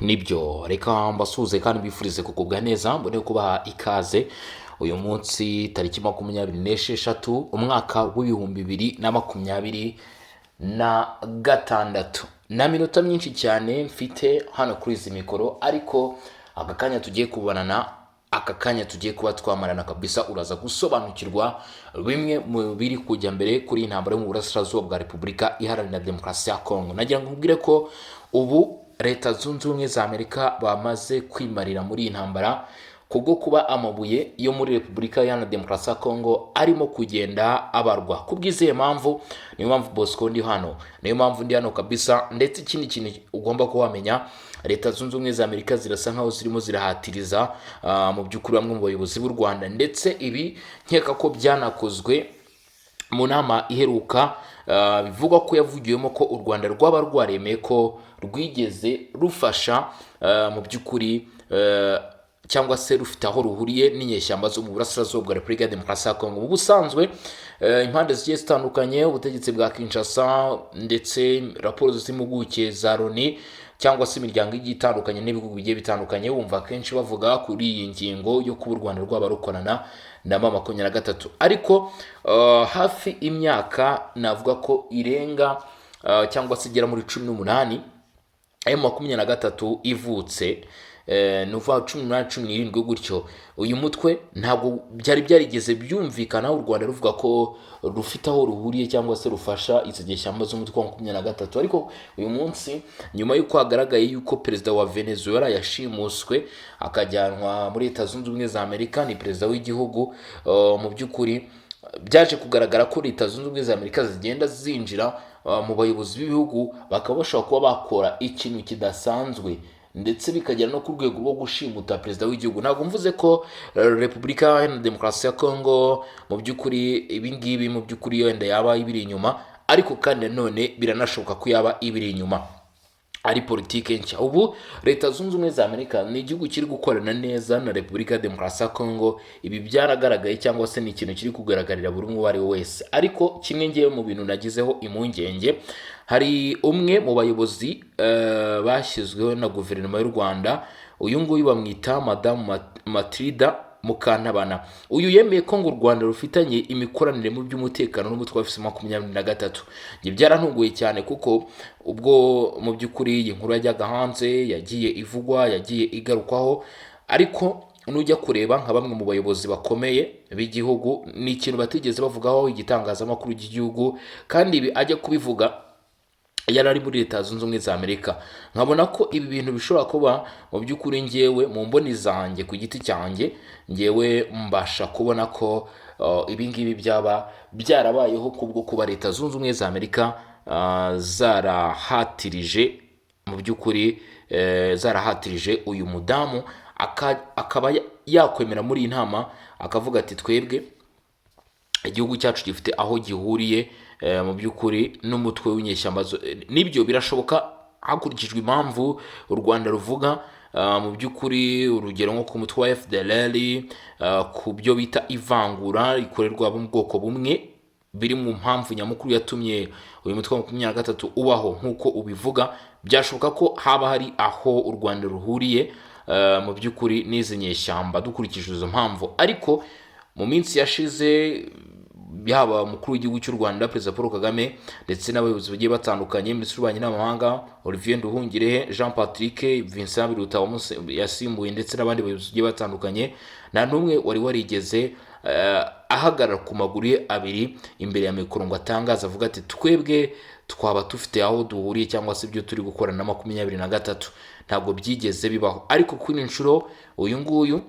Nibyo, reka mbasuhuze kandi mbifurize kugubwa neza, mbone kubaha ikaze uyu munsi tariki 26 umwaka w'2026. Nta minota myinshi cyane mfite hano kuri izi mikoro, ariko aka kanya tugiye kubonana, aka kanya tugiye kuba twamarana kabisa, uraza gusobanukirwa bimwe mu biri kujya mbere kuri iyi ntambara yo mu burasirazuba bwa Repubulika Iharanira Demokarasi ya Kongo. Nagira ngo nkubwire ko ubu Leta Zunze Ubumwe za Amerika bamaze kwimarira muri iyi ntambara, kubwo kuba amabuye yo muri Repubulika Iharanira Demokarasi ya Kongo arimo kugenda abarwa. Kubw'izihe mpamvu? Niyo mpamvu Bosco ndi hano, niyo mpamvu ndi hano kabisa. Ndetse ikindi kintu ugomba kuba wamenya, Leta Zunze Ubumwe za Amerika zirasa nkaho zirimo zirahatiriza mu by'ukuri bamwe mu bayobozi b'u Rwanda. Ndetse ibi nkeka ko byanakozwe mu nama iheruka, bivugwa ko yavugiwemo ko u Rwanda rwaba rwaremeye ko rwigeze rufasha mu by'ukuri cyangwa se rufite aho ruhuriye n'inyeshyamba zo mu burasirazuba bwa Repubulika ya Demokarasi ya Kongo. Mu busanzwe impande zigiye zitandukanye, ubutegetsi bwa Kinshasa ndetse raporo z'impuguke za Loni cyangwa se imiryango igiye itandukanye n'ibihugu bigiye bitandukanye, wumva akenshi bavuga kuri iyi ngingo yo kuba u Rwanda rwaba rukorana na M23. Ariko hafi imyaka navuga ko irenga cyangwa se igera muri 18 M23 ivutse, ni ukuvuga 18, 17 gutyo, uyu mutwe ntabwo byari byarigeze byumvikana u Rwanda ruvuga ko rufite aho ruhuriye cyangwa se rufasha izi nyeshyamba z'umutwe wa 23. Ariko uyu munsi, nyuma y'uko hagaragaye yuko perezida wa Venezuela yashimuswe akajyanwa muri Leta Zunze Ubumwe za Amerika, ni perezida w'igihugu, mu by'ukuri byaje kugaragara ko Leta Zunze Ubumwe za Amerika zigenda zinjira mu bayobozi b'ibihugu, bakaba bashobora kuba bakora ikintu kidasanzwe, ndetse bikagera no ku rwego rwo gushimuta perezida w'igihugu. Ntabwo mvuze ko Repubulika Iharanira Demokarasi ya Kongo mu by'ukuri ibi ngibi mu by'ukuri wenda yaba ibiri inyuma, ariko kandi nanone biranashoboka ko yaba ibiri inyuma ari politike nshya. Ubu Leta Zunze Ubumwe za Amerika ni igihugu kiri gukorana neza na Repubulika ya Demokarasi ya Kongo. Ibi byaragaragaye cyangwa se ni ikintu kiri kugaragarira buri umwe uwo ari we wese. Ariko kimwe ngewe mu bintu nagizeho impungenge, hari umwe mu bayobozi bashyizweho na guverinoma y'u Rwanda. Uyu nguyu bamwita Madamu Matilda Mukantabana. Uyu yemeye ko ngo u Rwanda rufitanye imikoranire mu by'umutekano n'umutwe wa FC 23. Ibyo byarantunguye cyane, kuko ubwo mu by'ukuri iyi nkuru yajyaga hanze, yagiye ivugwa, yagiye igarukwaho, ariko nujya kureba nka bamwe mu bayobozi bakomeye b'igihugu, ni ikintu batigeze bavugaho igitangazamakuru cy'igihugu. Kandi ibi ajya kubivuga yari ari muri Leta Zunze Ubumwe za Amerika. Nkabona ko ibi bintu bishobora kuba mu by'ukuri, ngewe mu mboni zanjye ku giti cyanjye, ngewe mbasha kubona ko ibi ngibi byaba byarabayeho kubwo kuba Leta Zunze Ubumwe za Amerika zarahatirije mu by'ukuri zarahatirije uyu mudamu akaba yakwemera muri iyi nama, akavuga ati: "Twebwe igihugu cyacu gifite aho gihuriye mu by'ukuri n'umutwe w'inyeshyamba." Nibyo birashoboka hakurikijwe impamvu u Rwanda ruvuga, mu by'ukuri urugero nko ku mutwe wa FDLR, ku byo bita ivangura rikorerwa mu bwoko bumwe, biri mu mpamvu nyamukuru yatumye uyu mutwe wa 23 ubaho nk'uko ubivuga. Byashoboka ko haba hari aho u Rwanda ruhuriye mu by'ukuri n'izi nyeshyamba dukurikije izo mpamvu. Ariko mu minsi yashize, yaba umukuru w'igihugu cy'u Rwanda, Perezida Paul Kagame, ndetse n'abayobozi bagiye batandukanye, Minisitiri w'Ububanyi n'Amahanga Olivier Nduhungirehe, Jean Patrick Vincent Biruta yasimbuye, ndetse n'abandi bayobozi bagiye batandukanye, nta n'umwe wari warigeze ahagarara ku maguru ye abiri imbere ya mikoro ngo atangaze avuga ati: "Twebwe twaba dufite aho duhuriye cyangwa se ibyo turi gukora na 23." Ntabwo byigeze bibaho. Ariko kuri iyi nshuro uyu nguyu,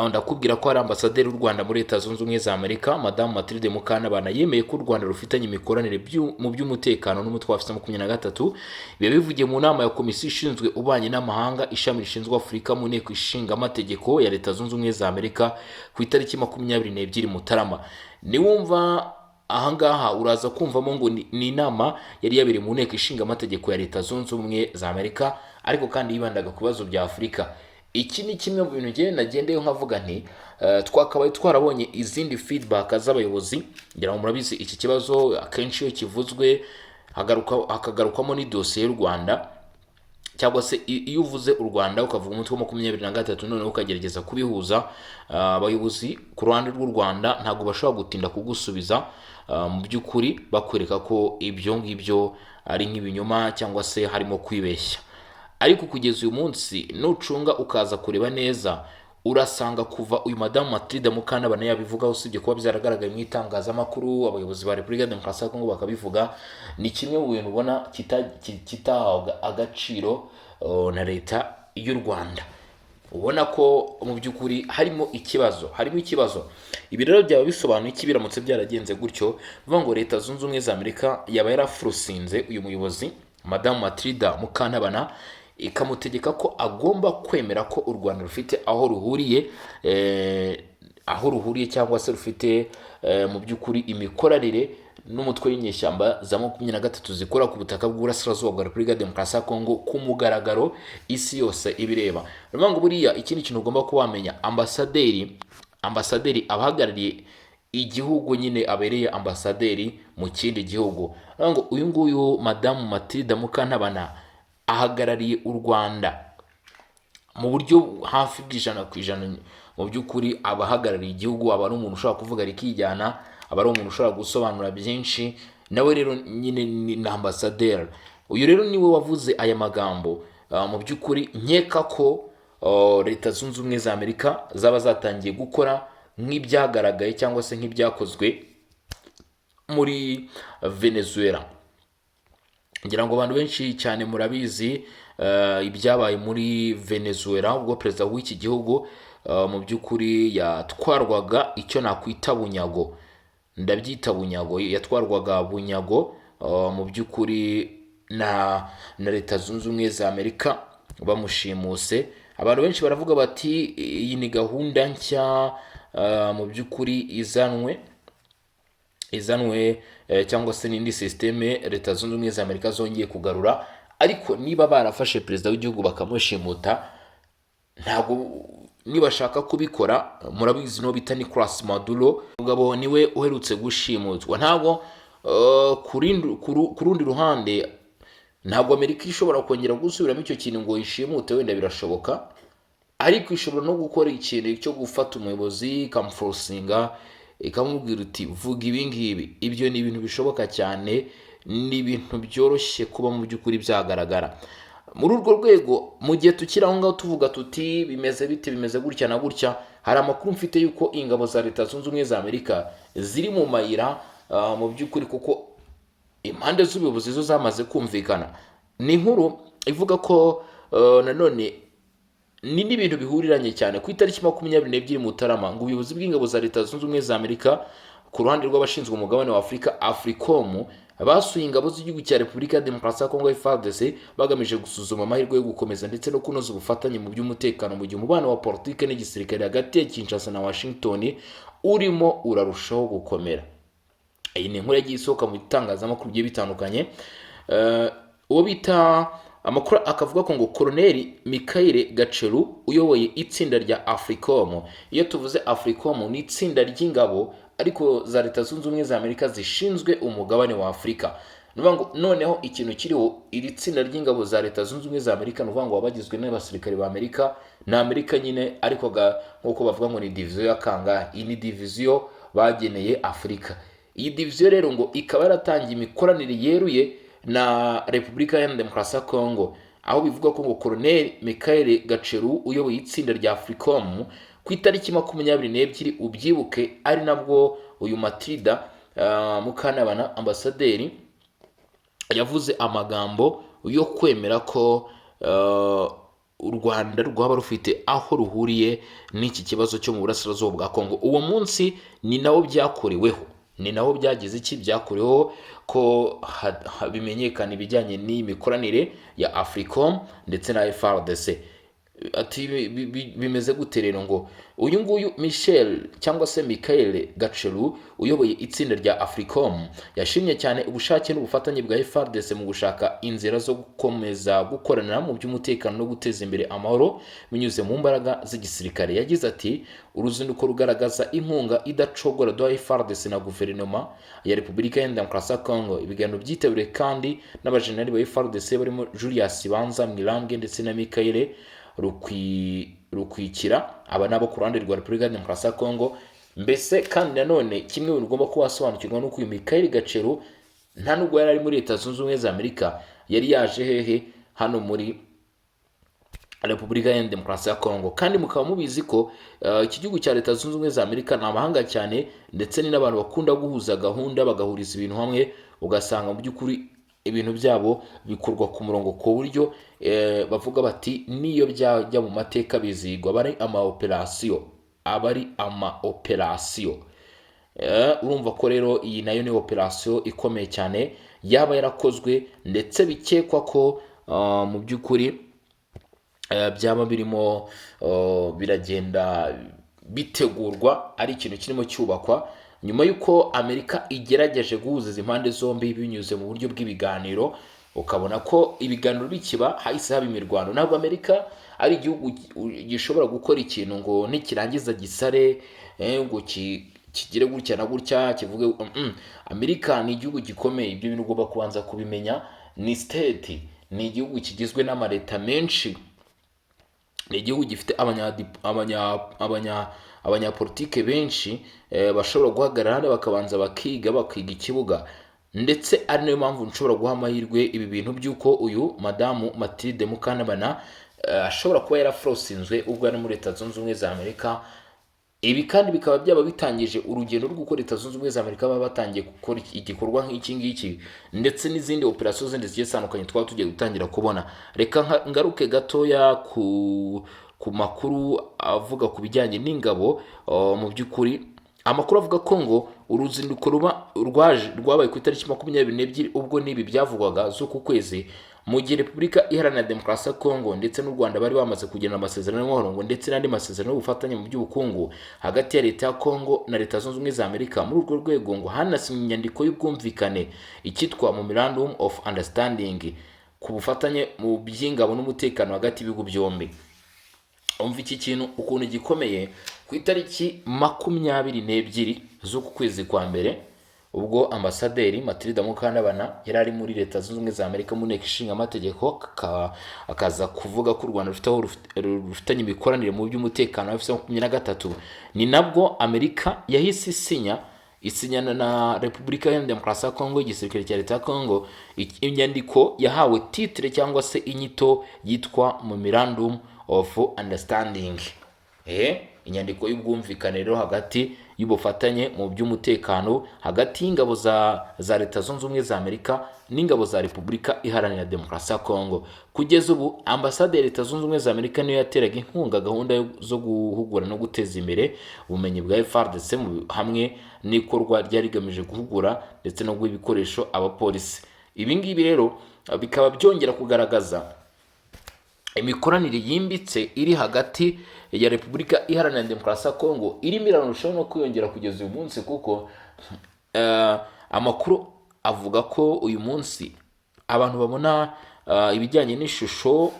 ndakubwira ko hari ambasaderi w'u Rwanda muri Leta Zunze Ubumwe za Amerika, Madamu Mathilde Mukantabana, yemeye ko u Rwanda rufitanye imikoranire mu by'umutekano n'umutwe wa 23. Biba bivugiye mu nama ya komisiyo ishinzwe ububanyi n'amahanga, ishami rishinzwe Afurika, mu Nteko Ishinga Amategeko ya Leta Zunze Ubumwe za Amerika ku itariki 22 Mutarama. Niwumva ahangaha uraza kumvamo ngo ni inama yari yabereye mu Nteko Ishinga Amategeko ya Leta Zunze Ubumwe za Amerika, ariko kandi yibandaga ku bibazo bya Afurika. Iki ni kimwe mu bintu ngewe nagendeyeho nkavuga nti twakabaye twarabonye izindi feedback z'abayobozi. Ngira ngo murabizi, iki kibazo akenshi iyo kivuzwe hakagarukwamo n'idosiye y'u Rwanda. Cyangwa se iyo uvuze u Rwanda ukavuga umutwe wa 23, noneho ukagerageza kubihuza, abayobozi ku ruhande rw'u Rwanda ntabwo bashobora gutinda kugusubiza mu by'ukuri bakwereka ko ibyo ngibyo ari nk'ibinyoma cyangwa se harimo kwibeshya. Ariko kugeza uyu munsi, nucunga ukaza kureba neza, urasanga kuva uyu madamu Matilde Mukantabana yabivugaho, usibye kuba byaragaragaye mu itangazamakuru, abayobozi ba Repubulika ya Demokarasi ya Kongo bakabivuga, ni kimwe mu bintu ubona kitahabwa agaciro na leta y'u Rwanda. Ubona ko mu by'ukuri harimo ikibazo, harimo ikibazo. Ibi rero byaba bisobanuye iki biramutse byaragenze gutyo? Bivuga ngo Leta Zunze Ubumwe za Amerika yaba yarafurusinze uyu muyobozi madamu Matilda Mukantabana, ikamutegeka ko agomba kwemera ko u Rwanda rufite aho ruhuriye, aho ruhuriye cyangwa se rufite mu by'ukuri imikoranire n'umutwe w'inyeshyamba za 23 zikora ku butaka bw'uburasirazuba bwa Repubulika ya Demokarasi ya Kongo ku mugaragaro, isi yose ibireba. Ni ukuvuga ngo buriya ikindi kintu ugomba kuba wamenya, ambasaderi abahagarariye igihugu nyine abereye ambasaderi mu kindi gihugu. Ni ukuvuga ngo uyu nguyu madamu Matilda Mukantabana ahagarariye u Rwanda mu buryo hafi bw'100%. Mu by'ukuri aba ahagarariye igihugu, aba ari umuntu ushobora kuvuga rikijyana, aba ari umuntu ushobora gusobanura byinshi. Nawe rero nyine ni ambasaderi. Uyu rero niwe wavuze aya magambo. Mu by'ukuri nkeka ko Leta Zunze Ubumwe za Amerika zaba zatangiye gukora nk'ibyagaragaye cyangwa se nk'ibyakozwe muri Venezuela. Ngira ngo abantu benshi cyane murabizi ibyabaye muri Venezuela ubwo perezida w'iki gihugu mu by'ukuri yatwarwaga icyo nakwita bunyago, ndabyita bunyago, yatwarwaga bunyago mu by'ukuri na Leta Zunze Ubumwe za Amerika bamushimuse. Abantu benshi baravuga bati iyi ni gahunda nshya mu by'ukuri izanwe cyangwa se n'indi sisiteme Leta Zunze Ubumwe za Amerika zongeye kugarura. Ariko niba barafashe perezida w'igihugu bakamushimuta, ntabwo nibashaka kubikora, murabizi no bita Nicolas Maduro, umugabo niwe uherutse gushimutwa. Ntabwo ku rundi ruhande ntabwo Amerika ishobora kongera gusubiramo icyo kintu ngo ishimute. Wenda birashoboka, ariko ishobora no gukora ikintu cyo gufata umuyobozi ikamuforcinga, ikamubwira uti vuga ibi ngibi. Ibyo ni ibintu bishoboka cyane, ni ibintu byoroshye kuba mu by'ukuri byagaragara muri urwo rwego. Mu gihe tukiri aho ngaho tuvuga tuti bimeze bite, bimeze gutya na gutya, hari amakuru mfite y'uko ingabo za Leta Zunze Ubumwe za Amerika ziri mu mayira mu by'ukuri, kuko impande z'ubuyobozi zo zamaze kumvikana. Ni inkuru ivuga ko nanone ni n'ibintu bihuriranye cyane, ku itariki 22 Mutarama, ngo ubuyobozi bw'ingabo za Leta Zunze Ubumwe za Amerika ku ruhande rw'abashinzwe umugabane wa Afurika, AFRICOM, basuye ingabo z'igihugu cya Repubulika ya Demokarasi ya Kongo, FARDC, bagamije gusuzuma amahirwe yo gukomeza ndetse no kunoza ubufatanye mu by'umutekano, mu gihe umubano wa politike n'igisirikare hagati ya Kinshasa na Washington urimo urarushaho gukomera. Iyi ni inkuru yagiye isohoka mu bitangazamakuru bigiye bitandukanye. Uwo bita amakuru akavuga ko ngo Koloneli Michael Gaceru uyoboye itsinda rya AFRICOM. Iyo tuvuze AFRICOM, ni itsinda ry'ingabo ariko za Leta Zunze Ubumwe za Amerika zishinzwe umugabane wa Afurika. Ni ukuvuga ngo noneho ikintu kiriho, iri tsinda ry'ingabo za Leta Zunze Ubumwe za Amerika, ni ukuvuga ngo baba bagizwe n'abasirikare ba Amerika, ni Amerika nyine, ariko nk'uko bavuga ngo ni diviziyo ya kangahe, iyi ni diviziyo bageneye Afurika. Iyi diviziyo rero ngo ikaba yaratangiye imikoranire yeruye na Repubulika Iharanira Demokarasi ya Kongo, aho bivuga ko ngo Colonel Michael Gaceru uyoboye itsinda rya AFRICOM, ku itariki 22, ubyibuke ari nabwo uyu Matilda Mukantabana ambasaderi yavuze amagambo yo kwemera ko u Rwanda rwaba rufite aho ruhuriye n'iki kibazo cyo mu burasirazuba bwa Kongo. Uwo munsi ni nawo byakoreweho, ni naho byagize iki, byakoreweho ko bimenyekana ibijyanye n'iyi mikoranire ya AFRICOM ndetse na FARDC. Ati bimeze gute rero? Ngo uyu nguyu Michel cyangwa se Michael Gacheru uyoboye itsinda rya Africom yashimye cyane ubushake n'ubufatanye bwa FARDC mu gushaka inzira zo gukomeza gukorana mu by'umutekano no guteza imbere amahoro binyuze mu mbaraga z'igisirikare. Yagize ati: "Uruzinduko rugaragaza inkunga idacogora duha FARDC na guverinoma ya Repubulika ya Demokarasi ya Congo." Ibiganiro byitabiriwe kandi n'abajenerali ba FARDC barimo Julius Banza Mwilambwe ndetse na Michael Rukwikira, aba nabo ku ruhande rwa Repubulika ya Demokarasi ya Congo. Mbese kandi nanone kimwe mu bintu ugomba kuba wasobanukirwa nuko uyu Michael Gacheru nta nubwo yari ari muri Leta Zunze Ubumwe za Amerika, yari yaje hehe? Hano muri Repubulika ya Demokarasi ya Congo. Kandi mukaba mubizi ko iki gihugu cya Leta Zunze Ubumwe za Amerika ni amahanga cyane, ndetse ni n'abantu bakunda guhuza gahunda, bagahuriza ibintu hamwe, ugasanga mu by'ukuri ibintu byabo bikorwa ku murongo, ku buryo bavuga bati niyo byajya mu mateka bizigwa, aba ari ama operasiyo, aba ari ama operasiyo. Urumva ko rero iyi nayo ni operasiyo ikomeye cyane yaba yarakozwe, ndetse bikekwa ko mu by'ukuri byaba birimo biragenda bitegurwa, ari ikintu kirimo cyubakwa nyuma y'uko Amerika igerageje guhuza izi mpande zombi binyuze mu buryo bw'ibiganiro, ukabona ko ibiganiro bikiba hahise haba imirwano. Ntabwo Amerika ari igihugu gishobora gukora ikintu ngo nikirangiza gisare, ngo kigire gutya na gutya kivuge. Amerika ni igihugu gikomeye, ibyo bintu ugomba kubanza kubimenya. Ni state, ni igihugu kigizwe n'amaleta menshi, ni igihugu gifite abanyapolitike benshi bashobora guhagarara hano bakabanza bakiga ikibuga. Ndetse ari nayo mpamvu nshobora guha amahirwe ibi bintu by'uko uyu madamu Mathilde Mukantabana ashobora kuba yaraforosinzwe ubwo ari muri Leta Zunze Ubumwe za Amerika. Ibi kandi bikaba byaba bitangije urugendo rw'uko Leta Zunze Ubumwe za Amerika baba batangiye gukora igikorwa nk'iki ngiki, ndetse n'izindi operasiyo zindi zigiye zitandukanye twaba tugiye gutangira kubona. Reka ngaruke gatoya ku makuru avuga ku bijyanye n'ingabo. Mu by'ukuri amakuru avuga ko ngo uruzinduko ruba rwaje rwabaye ku itariki 22, ubwo n'ibi byavugwaga, z'uku kwezi, mu gihe Repubulika Iharanira Demokarasi ya Kongo ndetse n'u Rwanda bari bamaze kugirana amasezerano y'amahoro, ngo ndetse n'andi masezerano y'ubufatanye mu by'ubukungu hagati ya Leta ya Kongo na Leta Zunze Ubumwe za Amerika. Muri urwo rwego ngo hanasinywe inyandiko y'ubwumvikane, icyitwa Memorandum of Understanding, ku bufatanye mu by'ingabo n'umutekano hagati y'ibihugu byombi. Umva iki kintu ukuntu gikomeye: ku itariki 22 z'uku kwezi kwa mbere, ubwo ambasaderi Matilda Mukantabana yari ari muri Leta Zunze Ubumwe za Amerika mu Nteko Ishinga Amategeko, akaza kuvuga ko u Rwanda rufite aho rufitanye imikoranire mu by'umutekano wa 23, ni nabwo Amerika yahise isinyana na Repubulika ya Demokarasi ya Kongo, igisirikare cya Leta ya Kongo, inyandiko yahawe titre cyangwa se inyito yitwa Memorandum of Understanding. Inyandiko y'ubwumvikane rero hagati y'ubufatanye mu by'umutekano hagati y'ingabo za Leta Zunze Ubumwe za Amerika n'ingabo za Repubulika Iharanira Demokarasi ya Kongo. Kugeza ubu ambasade ya Leta Zunze Ubumwe za Amerika niyo yateraga inkunga gahunda zo guhugura no guteza imbere ubumenyi bwa FARDC hamwe n'ikorwa ryari rigamije guhugura ndetse no guha ibikoresho abapolisi. Ibi ngibi rero bikaba byongera kugaragaza imikoranire yimbitse iri hagati ya Repubulika Iharanira Demokarasi ya Kongo, irimo irarushaho no kwiyongera kugeza uyu munsi, kuko amakuru avuga ko uyu munsi abantu babona ibijyanye n'ishusho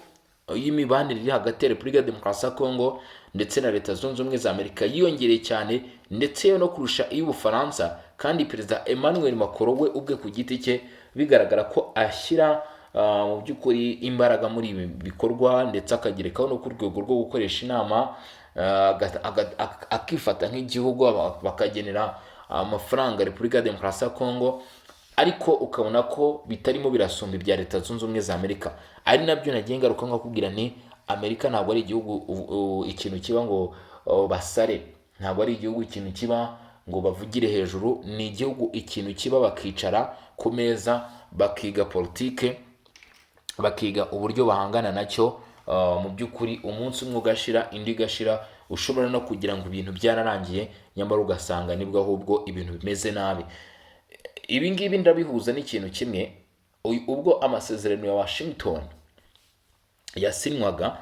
y'imibanire iri hagati ya Repubulika ya Demokarasi ya Kongo ndetse na Leta Zunze Ubumwe za Amerika yiyongereye cyane, ndetse yo no kurusha iy'Ubufaransa. Kandi Perezida Emmanuel Macron we ubwe ku giti cye bigaragara ko ashyira mu by'ukuri imbaraga muri ibi bikorwa, ndetse akagerekaho no ku rwego rwo gukoresha inama, akifata nk'igihugu, bakagenera amafaranga Repubulika ya Demokarasi ya Kongo, ariko ukabona ko bitarimo birasumba ibya Leta Zunze Ubumwe za Amerika. Ari nabyo nagiye ngaruka nkakubwira nti Amerika ntabwo ari igihugu ikintu kiba ngo basare, ntabwo ari igihugu ikintu kiba ngo bavugire hejuru, ni igihugu ikintu kiba bakicara ku meza, bakiga politike, bakiga uburyo bahangana nacyo. Mu by'ukuri umunsi umwe ugashira, indi igashira, ushobora no kugira ngo ibintu byararangiye, nyamara ugasanga nibwo ahubwo ibintu bimeze nabi. Ibi ngibi ndabihuza n'ikintu kimwe: ubwo amasezerano ya Washington yasinywaga.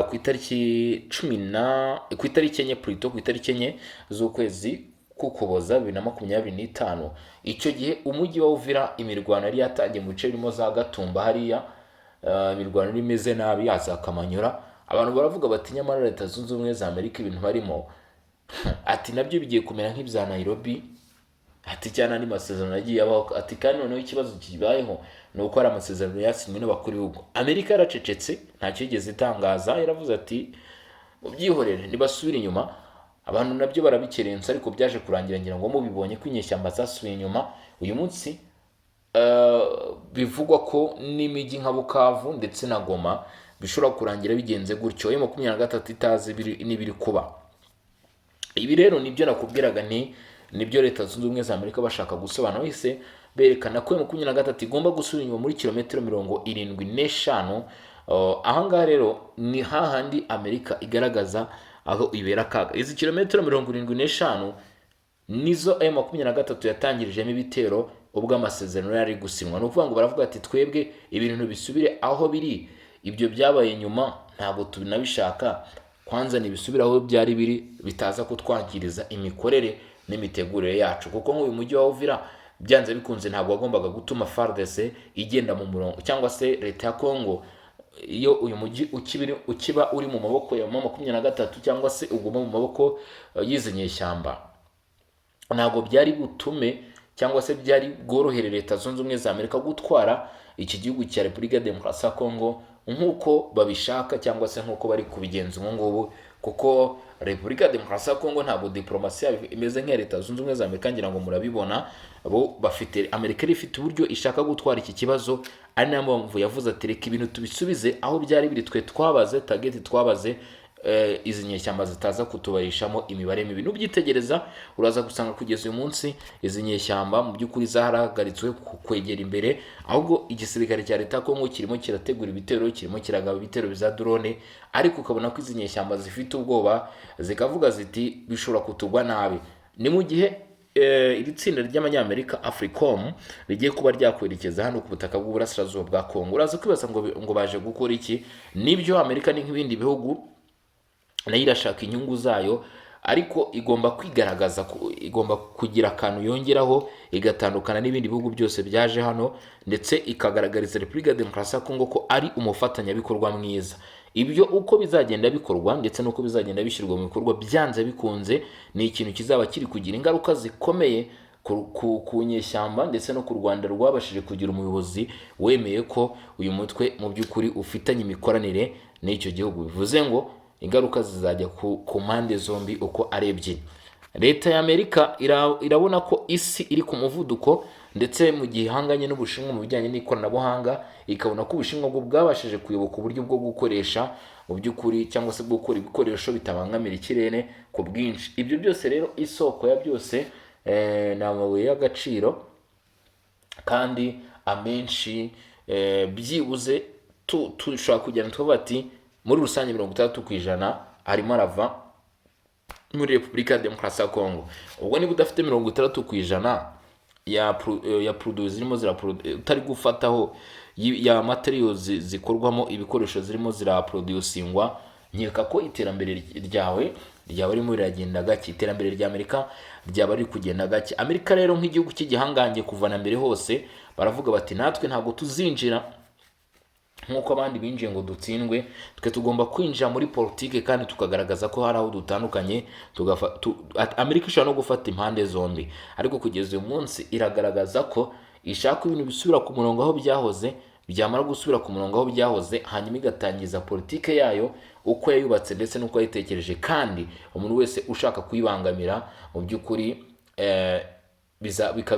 ku itariki cumi na ku itariki 4 plutôt, ku itariki 4 z'ukwezi k'Ukuboza 2025. Icyo gihe umujyi wa Uvira imirwano yari yatangiye mu bice birimo za Gatumba hariya, imirwano yari imeze nabi yaza Kamanyura. Abantu baravuga bati: "Nyamara Leta Zunze Ubumwe za Amerika ibintu barimo," ati, "nabyo bigiye kumera nk'ibya Nairobi," ati, "cyane andi masezerano yagiye abaho." Ati: "Kandi noneho ikibazo kibayeho ni uko hari amasezerano yasinywe n'abakuru b'ibihugu." Amerika yaracecetse, ntacyo yigeze itangaza, yaravuze ati: "Mubyihorere, ntibasubire inyuma." Abantu nabyo barabikerensa, ariko byaje kurangira, ngira ngo mubibonye ko inyeshyamba zasubiye inyuma. Uyu munsi bivugwa ko n'imijyi nka Bukavu ndetse na Goma bishobora kurangira bigenze gutyo, M23 itazi n'ibiri kuba. Ibi rero nibyo nakubwiraga, nti nibyo Leta Zunze Ubumwe za Amerika bashaka gusobanura, bahise berekana ko M23 igomba gusubira inyuma muri kilometero 75. Ahangaha rero ni hahandi Amerika igaragaza aho ibera akaga. Izi kilometero 75 nizo M23 yatangirijemo ibitero ubwo amasezerano yari gusinywa. Ni ukuvuga ngo baravuga ati: "Twebwe ibintu bisubire aho biri, ibyo byabaye nyuma ntabwo tunabishaka, kwanza ntibisubire aho byari biri, bitaza kutwangiriza imikorere n'imitegurire yacu." Kuko nk'uyu mujyi wa Uvira byanze bikunze ntabwo wagombaga gutuma FARDC igenda mu murongo cyangwa se leta ya Congo. Iyo uyu mujyi ukiba uri mu maboko ya M23 cyangwa se uguma mu maboko y'izi nyeshyamba, ntabwo byari butume cyangwa se byari bworohere Leta Zunze Ubumwe za Amerika gutwara iki gihugu cya Repubulika ya Demokarasi ya Kongo nk'uko babishaka cyangwa se nk'uko bari kubigenza ubu ngubu, kuko Repubulika ya Demokarasi ya Kongo ntabwo diplomasi yayo imeze nk'iya Leta Zunze Ubumwe za Amerika. Ngira ngo murabibona, bo bafite, Amerika yari ifite uburyo ishaka gutwara iki kibazo, ari nayo mpamvu yavuze ati: "Reka ibintu tubisubize aho byari biri, twe twabaze target, twabaze izi nyeshyamba zitaza kutubarishamo imibare mibi." Nubyitegereza uraza gusanga kugeza uyu munsi izi nyeshyamba mu by'ukuri zarahagaritswe kwegera imbere, ahubwo igisirikare cya leta ya Kongo kirimo kirategura ibitero, kirimo kiragaba ibitero bya drone, ariko ukabona ko izi nyeshyamba zifite ubwoba, zikavuga ziti: "Bishobora kutugwa nabi." Ni mu gihe iri tsinda ry'Amanyamerika AFRICOM rigiye kuba ryakwerekeza hano ku butaka bw'uburasirazuba bwa Kongo. Uraza kwibaza ngo baje gukora iki? Nibyo, Amerika ni nk'ibindi bihugu, nayo irashaka inyungu zayo, ariko igomba kwigaragaza, igomba kugira akantu yongeraho, igatandukana n'ibindi bihugu byose byaje hano, ndetse ikagaragariza Repubulika ya Demokarasi ya Kongo ko ari umufatanyabikorwa mwiza. Ibyo uko bizagenda bikorwa ndetse n'uko bizagenda bishyirwa mu bikorwa, byanze bikunze ni ikintu kizaba kiri kugira ingaruka zikomeye ku nyeshyamba ndetse no ku Rwanda rwabashije kugira umuyobozi wemeye ko uyu mutwe mu by'ukuri ufitanye imikoranire n'icyo gihugu. Bivuze ngo ingaruka zizajya ku mpande zombi uko ari ebyiri. Leta ya Amerika irabona ko isi iri ku muvuduko, ndetse mu gihe ihanganye n'Ubushinwa mu bijyanye n'ikoranabuhanga, ikabona ko Ubushinwa bwo bwabashije kuyoboka uburyo bwo gukoresha mu by'ukuri cyangwa se bwo gukora ibikoresho bitabangamira ikirere ku bwinshi. Ibyo byose rero, isoko ya byose ni amabuye y'agaciro, kandi amenshi byibuze tushobora kugenda tukavuga ati muri rusange 60% arimo arava muri Repubulika ya Demokarasi ya Kongo. Ubwo niba udafite 60% ya produits zirimo utari gufataho ya materials zikorwamo ibikoresho zirimo ziraproducingwa, nkeka ko iterambere ryawe ryaba ririmo riragenda gake, iterambere rya Amerika ryaba riri kugenda gake. Amerika rero nk'igihugu cy'igihangange kuva na mbere hose, baravuga bati: "Natwe ntabwo tuzinjira nk'uko abandi binjiye ngo dutsindwe, twe tugomba kwinjira muri politike kandi tukagaragaza ko hari aho dutandukanye." Amerika ishobora no gufata impande zombi, ariko kugeza uyu munsi iragaragaza ko ishaka ibintu bisubira ku murongo aho byahoze. Byamara gusubira ku murongo aho byahoze, hanyuma igatangiza politike yayo uko yayubatse ndetse n'uko yayitekereje, kandi umuntu wese ushaka kuyibangamira mu by'ukuri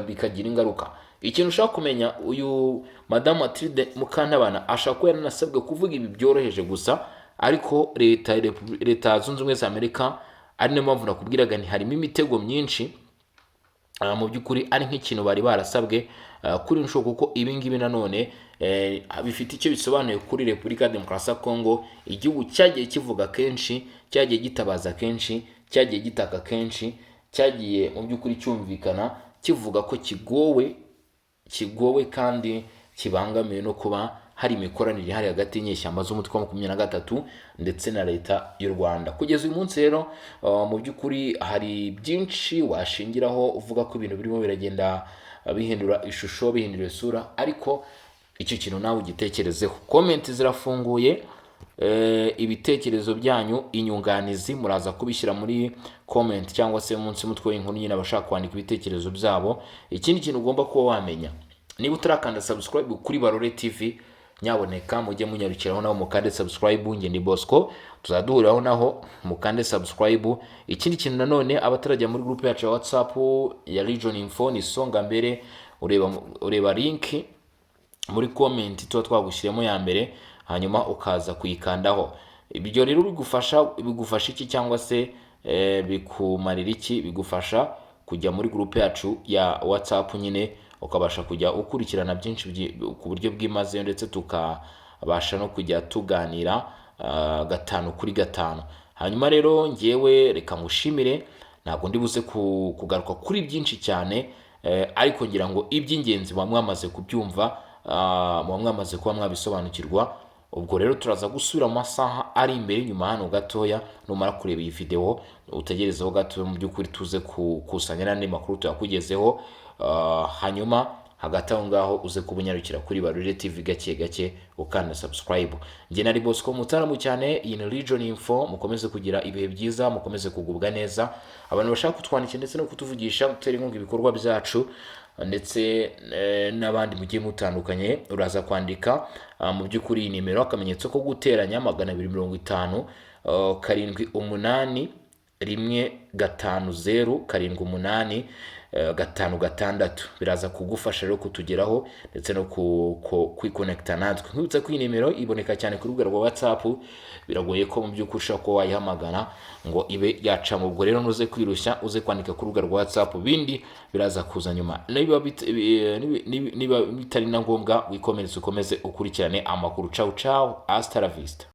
bikagira ingaruka. Ikintu ushaka kumenya, uyu Madamu Mathilde Mukantabana ashaka kuba yaranasabwe kuvuga ibi byoroheje gusa, ariko Leta Zunze Ubumwe za Amerika, ari nayo mpamvu nakubwiraga nti harimo imitego myinshi, mu by'ukuri ari nk'ikintu bari barasabwe kuri inshuro, kuko ibi ngibi nanone bifite icyo bisobanuye kuri Repubulika ya Demokarasi ya Kongo, igihugu cyagiye kivuga kenshi, cyagiye gitabaza kenshi, cyagiye gitaka kenshi, cyagiye mu by'ukuri cyumvikana kivuga ko kigowe, kigowe kandi kibangamiwe no kuba hari hari imikoranire ihari hagati y'inyeshyamba z'umutwe wa 23 ndetse na leta y'u Rwanda. Kugeza uyu munsi rero, mu by'ukuri hari byinshi washingiraho uvuga ko ibintu birimo biragenda bihindura ishusho, bihindura isura, ariko icyo kintu nawe ugitekerezeho. Comment zirafunguye, ibitekerezo byanyu, inyunganizi, muraza kubishyira muri comment cyangwa se munsi y'umutwe w'inkuru nyine, abashaka kwandika ibitekerezo byabo. Ikindi kintu ugomba kuba wamenya, niba utarakanda subscribe kuri Barore TV, nyaboneka mujye munyarukiraho naho mukande subscribe. Njye ni Bosco, tuzaduhuriraho naho mukande subscribe. Ikindi kintu nanone, abatarajya muri group yacu ya WhatsApp ya Region Info, ni Songa Mbere, ureba link muri comment tuba twagushyiremo ya mbere, hanyuma ukaza kuyikandaho. Ibyo rero bigufasha iki cyangwa se bikumarira iki? Bigufasha kujya muri groupe yacu ya WhatsApp nyine, ukabasha kujya ukurikirana byinshi ku buryo bwimazeyo, ndetse tukabasha no kujya tuganira gatanu kuri gatanu. Hanyuma rero ngewe reka ngushimire, ntabwo ndi buze kugaruka kuri byinshi cyane, ariko ngira ngo iby'ingenzi muba mwamaze kubyumva, muba mwamaze kuba mwabisobanukirwa. Ubwo rero turaza gusubira mu masaha ari imbere. Nyuma hano gatoya, numara kureba iyi video, utegerezeho gato, mu by'ukuri tuze gukusanya n'andi makuru tuyakugezeho. Hanyuma hagati aho ngaho uze kuba unyarukira kuri Barore TV gake gake ukanda subscribe. Njye nari Bosco Mutaramu cyane, iyi ni Region Info. Mukomeze kugira ibihe byiza, mukomeze kugubwa neza. Abantu bashaka kutwandikira ndetse no kutuvugisha, gutera inkunga ibikorwa byacu ndetse n'abandi mugiye mutandukanye, uraza kwandika mu by'ukuri iyi nimero: akamenyetso ko guteranya 250, 78 150 78 56. Biraza kugufasha rero kutugeraho ndetse no kwikonekita natwe. Nkwibutsa ko iyi nimero iboneka cyane ku rubuga rwa WhatsApp, biragoye ko mu by'ukuri ushobora kuba wayihamagara ngo ibe yacamo. Ubwo rero ntuze kwirushya, uze kwandika ku rubuga rwa WhatsApp, bindi biraza kuza nyuma. Niba bitari na ngombwa, wikomereze ukomeze ukurikirane amakuru. Cawu cawu, hasta la vista.